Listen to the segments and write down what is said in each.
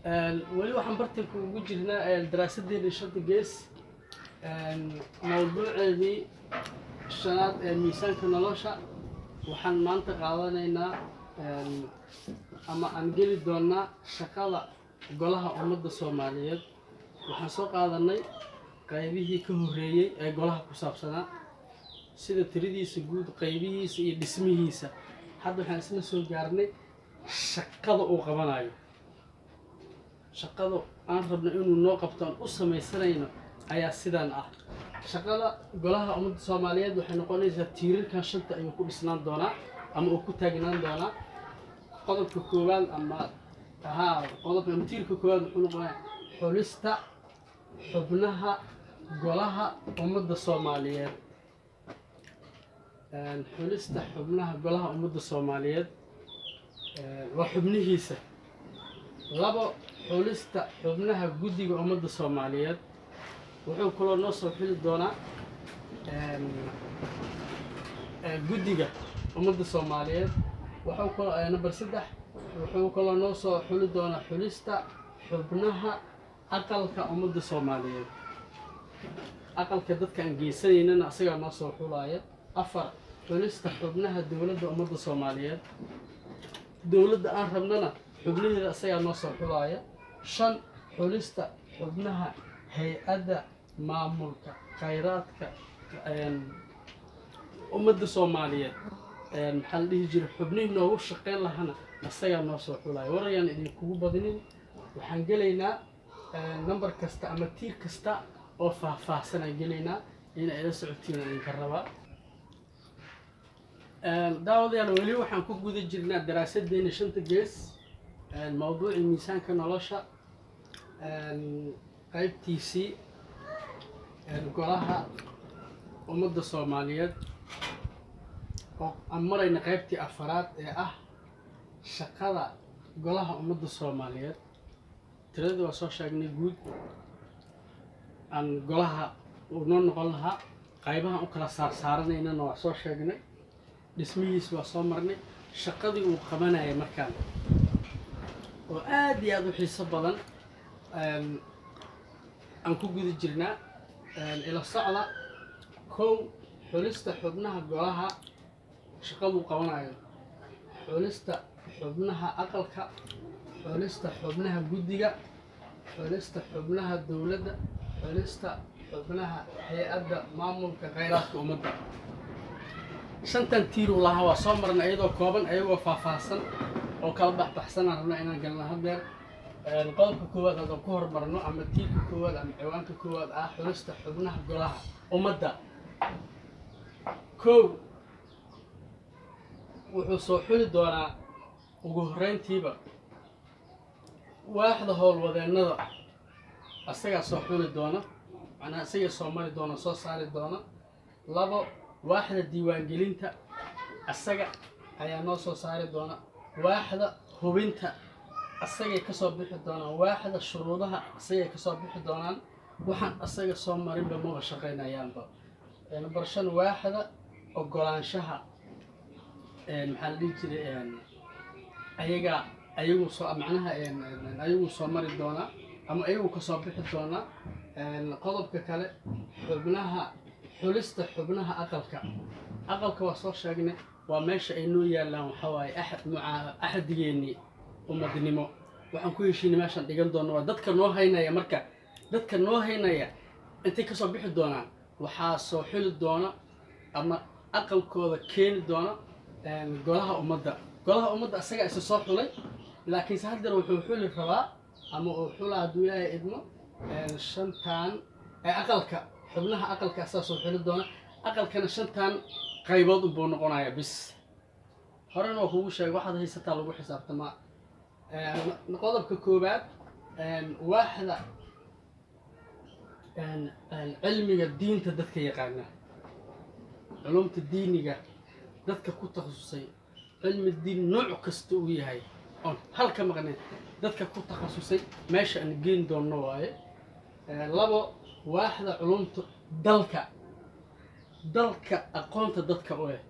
Weli waxaan bartanka ugu jirnaa daraasadeena shanta gees, mawduuceedii shanaad ee miisaanka nolosha. Waxaan maanta qaadanaynaa ama aan geli doonaa shaqada Golaha Ummadda Soomaaliyeed. Waxaan soo qaadanay qaybihii ka horreeyey ee golaha ku saabsanaa, sida tiradiisa guud, qaybihiisa iyo dhismihiisa. Hadda waxaan isla soo gaarnay shaqada uu qabanayo. Shaqada aan rabno inuu noo qabto, aan u samaysanayno, ayaa sidaan ah. Shaqada Golaha Ummadda Soomaaliyeed waxay noqonaysaa tiirarkan shanta ayuu ku dhisnaan doonaa ama uu ku taagnaan doonaa. Qodobka koowaad ama haa, qodobka ama tiirka koowaad wuxuu noqonayaa xulista xubnaha Golaha Ummadda Soomaaliyeed. Xulista xubnaha Golaha Ummadda Soomaaliyeed waa xubnihiisa. Labo, xulista xubnaha Guddiga Ummadda Soomaaliyeed. Wuxuu kaloo noo soo xuli doonaa Guddiga Ummadda Soomaaliyeed. Wuxuu kaloo, number 3, wuxuu kaloo noo soo xuli doonaa xulista xubnaha Aqalka Ummadda Soomaaliyeed. Aqalka dadka aan geysanaynana asagaa noo soo xulaaya. Afar, xulista xubnaha dowladda Ummadda Soomaaliyeed. Dowladda aan rabnana xubnaheeda asagaa noo soo xulaaya. Shan, xulista xubnaha hay-adda maamulka khayraadka Ummadda Soomaaliyeed. Maxaa la dhihi jiray, xubnihii noogu shaqeyn lahana asagaa noo soo xulaya. Warayaan idinkugu badinin, waxaan gelaynaa number kasta ama tiir kasta oo faahfaahsan aan gelaynaa. In ay la socotiin idinka rabaa. Daawadayaal, weli waxaan ku guda jirnaa daraasadeena shanta gees, mawduucii miisaanka nolosha, qaybtiisii Golaha Ummadda Soomaaliyeed, oo aan marayna qaybtii afaraad ee ah shaqada Golaha Ummadda Soomaaliyeed. Tiradii waa soo sheegnay guud aan golaha uu noo noqon lahaa, qaybahan u kala saarsaaranayna waa soo sheegnay, dhismihiis waa soo marnay, shaqadii uu qabanayay markaan oo aad iyo aada u xiiso badan aan ku guda jirnaa. Ila socda. Kow, xulista xubnaha golaha. Shaqaduu qabanayo: xulista xubnaha aqalka, xulista xubnaha guddiga, xulista xubnaha dowladda, xulista xubnaha hay-adda maamulka khayraadka ummadda. Shantan tiiruu lahaa waa soo marnay iyadoo kooban, ayagoo faahfaahsan oo kala baxbaxsanaan rabnaa inaan galno haddeer. Qodobka koowaad haddaan ku hormarno, ama tiirka koowaad ama ciwaanka koowaad ah, xulista xubnaha Golaha Ummadda. Kow, wuxuu soo xuli doonaa ugu horreyntiiba waaxda howlwadeennada. Asagaa soo xuli doona, macnaha isagaa soo mari doona, soo saari doona. Labo, waaxda diiwaangelinta asaga ayaa noo soo saari doona. Waaxda hubinta asagay kasoo bixi doonaan. Waaxda shuruudaha asagay kasoo bixi doonaan. Waxaan asaga soo marinba maba shaqaynayaanba. Number 5, waaxda ogolaanshaha, maxaa la dhihi jiray, ayaga ayagu soo, macnaha ayagu soo mari doonaa ama ayagu kasoo bixi doonaa. Qodobka kale, xubnaha, xulista xubnaha aqalka. Aqalka waa soo sheegnay, waa meesha ay noo yaalaan, waxaa waaye axad mucaa axadigeennii ummadnimo waxaan ku heshiinay meeshaan dhigan doono. Waa dadka noo haynaya. Marka dadka noo haynaya intay kasoo bixi doonaan? Waxaa soo xuli doona ama aqalkooda keeni doona Golaha Ummadda. Golaha Ummadda asagaa isa soo xulay, laakiinse haddana wuxuu xuli rabaa ama uu xulaa, hadduu Ilaahay idmo, shantan aqalka, xubnaha aqalka asagaa soo xuli doona. Aqalkana shantan qaybood unbuu noqonayaa bis. Horena waa kugu sheegay, waxaad haysataa lagu xisaabtamaa. Qodobka koowaad, waaxda cilmiga diinta, dadka yaqaana culumta diiniga, dadka ku takhasusay cilmi diin nooc kasta uu yahay oon hal ka maqnayn, dadka ku takhasusay meesha aan geyn doonno waaye. Labo, waaxda culumta dalka, dalka aqoonta dadka u leh,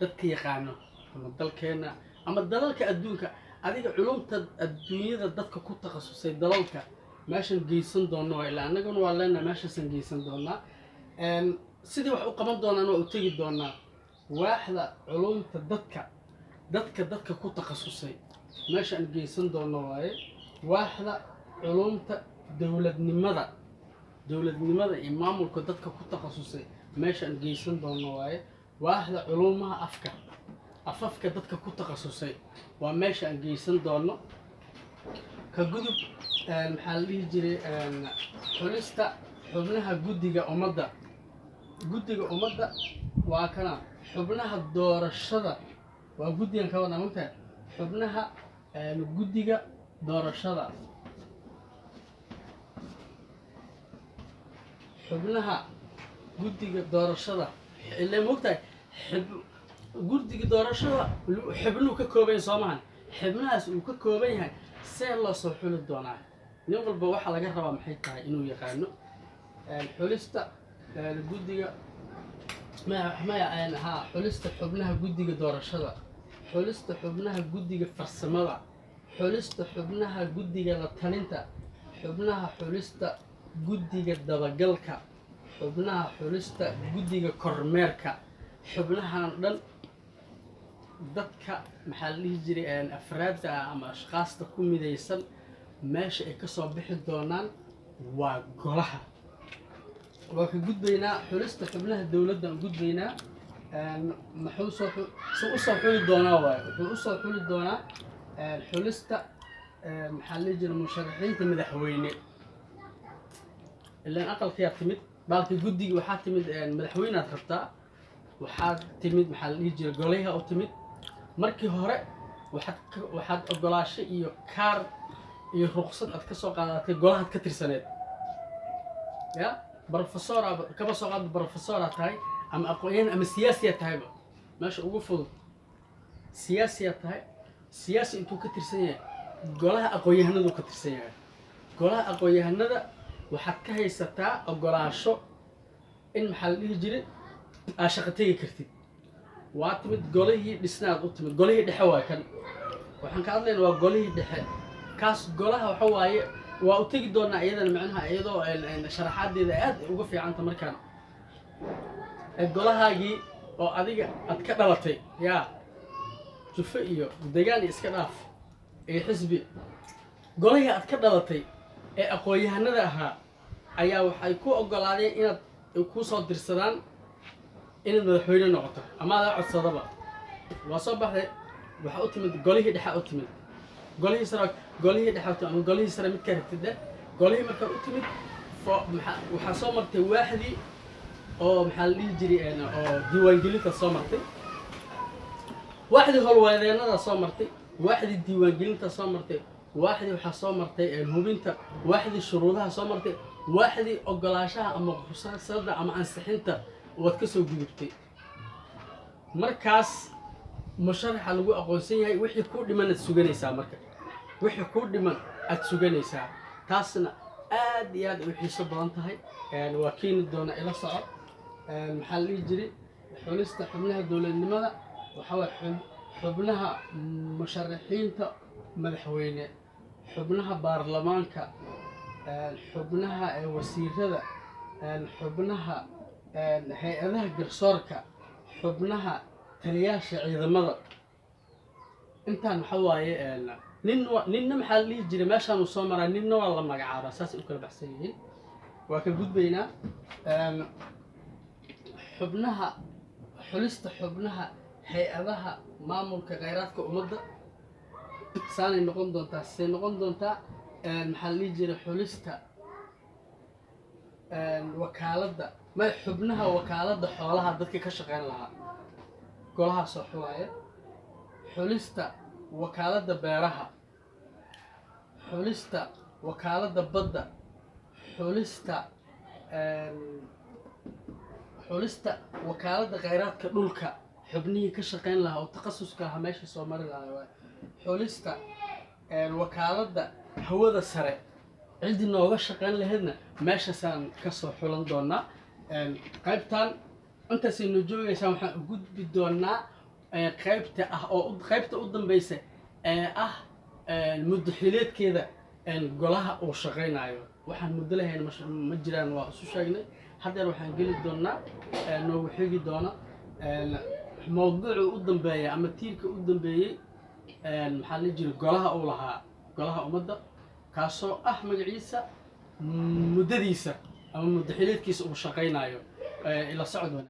dadka yaqaano ama dalkeenna ama dalalka adduunka Adiga culumta adduunyada dadka ku takhasusay dalalka meeshan geysan doona waa ilaa annaguna waa leenahay, meeshaasaan geysan doonaa. Sidii wax u qaban doonaan waa u tegi doonaa. Waaxda culumta dadka ku takhasusay meesha aan geysan doono waaye. Waaxda culumta dowladnimada iyo maamulka dadka ku takhasusay meesha aan geysan doono waaye. Waaxda culumaha afka, afafka dadka ku takhasusay waa meesha aan geysan doono. Ka gudub, maxaa la dhihi jiray, xulista xubnaha guddiga ummadda. Guddiga ummadda waa kana xubnaha doorashada, waa guddigan ka wadnaa, mogtahay, xubnaha guddiga doorashada. Xubnaha guddiga doorashada ilaa mogtahay guddiga doorashada xubnuhu ka kooban yahay, soo maahan? Xubnahaas uu ka kooban yahay see loo soo xuli doonaa? Nin walba waxaa laga rabaa maxay tahay inuu yaqaano. Xulista guddiga maya ha, xulista xubnaha guddiga doorashada, xulista xubnaha guddiga farsamada, xulista xubnaha guddiga la talinta, xubnaha xulista guddiga dabagalka, xubnaha xulista guddiga kormeerka. Xubnahan dhan dadka maxaa la dhihi jiray afraadda ah ama ashqaasta ku midaysan meesha ay kasoo bixi doonaan waa golaha. Waa ka gudbaynaa xulista xubnaha dowladda aan gudbaynaa. Muxuu soo suu usoo xuli doonaa waaye? Wuxuu usoo xuli doonaa xulista maxaa la dhihi jiray musharaxiinta madaxweyne. Ilaan aqalkayaa timid baalka guddiga, waxaa timid madaxweyneaad rabtaa, waxaad timid maxaa la dhihi jiray golaha u timid. Markii hore waxaad ogolaasho iyo kaar iyo ruqsad aad ka soo qaadatay golahaad ka tirsaneed. Ya professor kaba soo qaadba, professora tahay ama aqoon-yahan ama siyaasiya tahayba, meesha ugu fudud siyaasiya tahay. Siyaasi intuu ka tirsan yahay? Golaha aqoon-yahanadu ka tirsan yahay. Golaha aqoon-yahanada waxaad ka haysataa ogolaasho in maxaa la dhihi jiray aad shaqo tegi kartid. Waa timid golihii dhisnaad u timid, golihii dhexe waay kan waxaan ka hadlayna, waa golihii dhexe kaas. Golaha waxa waaye waa u tegi doonaa iyadana, macnaha iyadoo sharaxaadeeda aad uga fiicanta markaan. Golahaagii oo adiga aad ka dhalatay, yaa jufo iyo degaan iyo iska dhaaf iyo xisbi, golihii aad ka dhalatay ee aqoon-yahanada ahaa ayaa waxay ku ogolaadeen inaad kuu soo dirsadaan inaad madaxweyne noqoto ama adaa codsadaba. Waa soo baxday, waxaa u timid golihii dhexe, u timid golihii sare, golihii dhexe u timid ama golihii sare midkaa rabtid eh. Golihii markaa u timid waxaa soo martay waaxdii oo maxaa la dhihi jiray oo diiwaangelinta soo martay, waaxdii howlwadeennada soo martay, waaxdii diiwaangelinta soo martay, waaxdii waxaa soo martay hubinta, waaxdii shuruudaha soo martay, waaxdii ogolaashaha ama ruqsada ama ansixinta waad ka soo gudubtay. Markaas musharaxa lagu aqoonsan yahay, wixii kuu dhiman aad suganaysaa. Marka wixii kuu dhiman aad suganaysaa, taasna aad iyo aad u xiiso badan tahay. Waa keeni doona, ila soco. Maxaa la dhihi jiray xulista xubnaha dowladnimada waxaa waye xubnaha musharaxiinta madaxweyne, xubnaha baarlamaanka, xubnaha wasiirada, xubnaha hay-adaha garsoorka, xubnaha taliyaasha ciidamada. Intaan waxa waaye nin ninna maxaa la dhihi jiray meeshaanuu soo maraa, ninna waa la magacaabaa, saasay u kala baxsan yihiin. Waa ka gudbaynaa. Xubnaha xulista xubnaha hay-adaha maamulka kheyraadka ummadda saanay noqon doontaa, say noqon doontaa. Maxaa la dhihi jiray xulista wakaaladda ma xubnaha wakaaladda xoolaha dadka ka shaqeyn lahaa golahaasoo xulaaya, xulista wakaaladda beeraha, xulista wakaaladda badda, xulista wakaaladda kheyraadka dhulka, xubnihii ka shaqeyn lahaa oo takhasuska ahaa meesha soo mari lahaa waay. Xulista wakaaladda hawada sare ciddii nooga shaqeyn lahaydna meeshaasaan kasoo xulan doonaa. Qaybtan intaasay noo joogaysaa. Waxaan u gudbi doonaa qaybta ah oo qaybta u dambeysa ee ah. Muddo xileedkeeda golaha uu shaqaynayo, waxaan muddo lahayn ma jiraan, waa isu sheegnay. Haddeer waxaan geli doonaa, noogu xigi doona mawduuca u dambeeya ama tiirka u dambeeyey, maxaa la jira, golaha uu lahaa, golaha ummadda, kaasoo ah magaciisa, muddadiisa ama muddo xileedkiisa uu shaqaynayo. Ila socod wanaag.